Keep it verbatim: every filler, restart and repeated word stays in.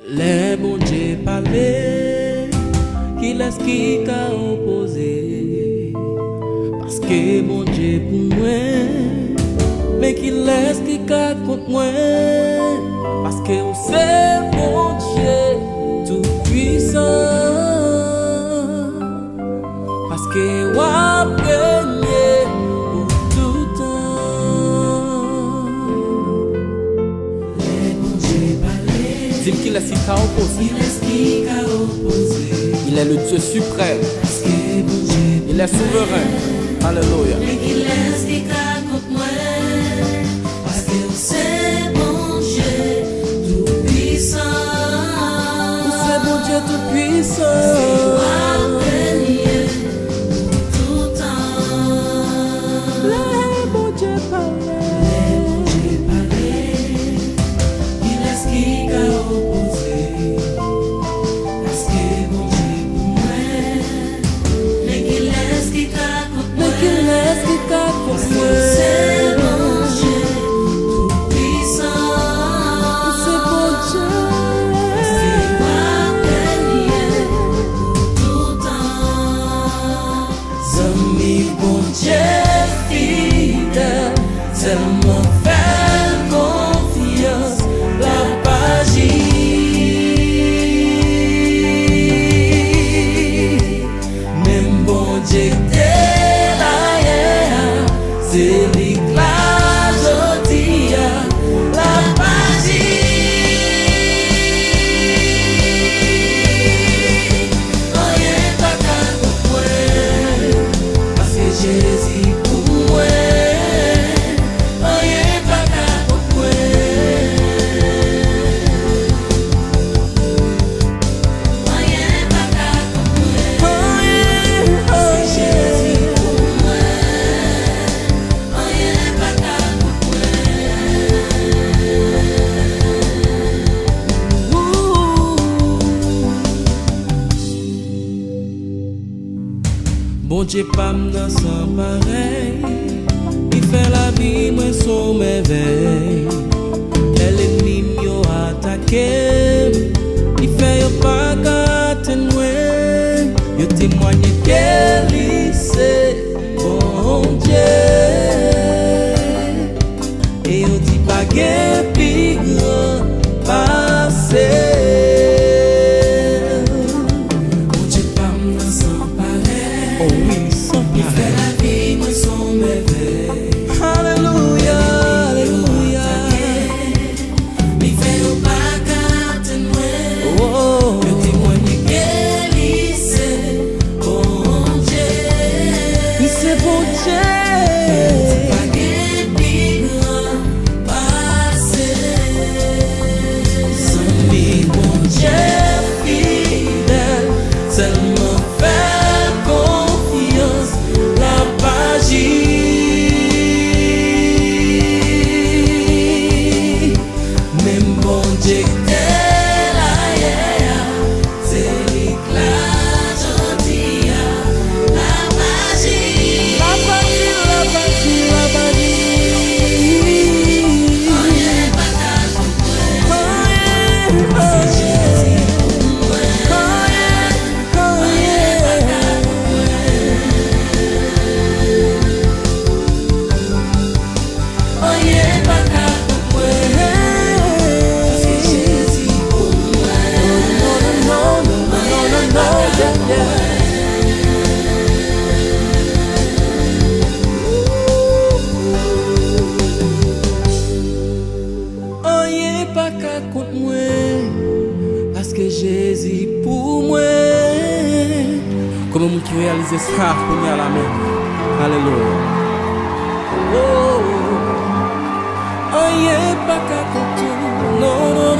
Lè Bondye pale, kilès ki ka opoze? Paske Bondye pou mwen, men kilès ki ka kont mwen? Paske ou se Bondye toupwisan. Paske w ap renye pou toutan. Lè Bondye pale, di m kilès ki ka opoze. Kilès ki ka opoze? Il est le Dieu suprême. Paske Bondye, il est souverain. Alelouya. Men kilès ki ka kont mwen? Paske ou se Bondye toupwisan. Ou se Bondye toupwisan. Paske w ap renye pou toutan. Lè Bondye pale, lè Bondye pale, kilès ki ka opoze? Paske Bondye pou mwen, men kilès ki ka kont mwen? Men kilès ki ka kont mwen? Paske ou se Bondye toupwisan. Ou se Bondye. Paske w ap renye pou toutan. Zanmi, Bondye fidèl, sèlman fè l konfyans, l ap aji. Menm Bondye k te la yè a, se li k la jodi a, l ap aji. Anyen pa ka kont mwen, paske Jezi pou mwen. Anyen pa ka kont mwen. Anyen pa ka kont mwen. Anyen, anyen. Paske Jezi pou mwen. Anyen pa ka kont mwen. Bondye pa m nan san parèy, li fè lavi mwen s on mèvèy. Lè lènmi m yo atake m, li fè yo pa ka atenn mwen. Yo temwaye ke li se Bondye. E yo di pa gen pi gran pase l. Bondye pa m nan san parèy. Oh wi, san parèy. Li fè lavi mwen s on mèvèy. Alelouya, alelouya. Li fè yo pa ka atenn mwen. Oh. Yo temwaye ke li se Bondye. Li se Bondye. Li pa gen pi gran pase. Zanmi, Bondye fidèl, sèlman fè l konfyans, l ap aji. Menm Bondye k te la yè a, se li k la jodi a, l ap aji. L ap aji, l ap aji, l ap aji. Anyen pa ka kont mwen. Anyen, anyen. Jezi pou mwen. Anyen, anyen. Anyen pa ka kont mwen. Paske Jezi pou mwen. Anyen pa ka kont mwen. Anyen pa ka kont mwen, paske Jezi pou mwen. Konbyen moun ki reyalize sa kounye a la menm? Alelouya. Oh, anyen pa ka kont ou, non, non,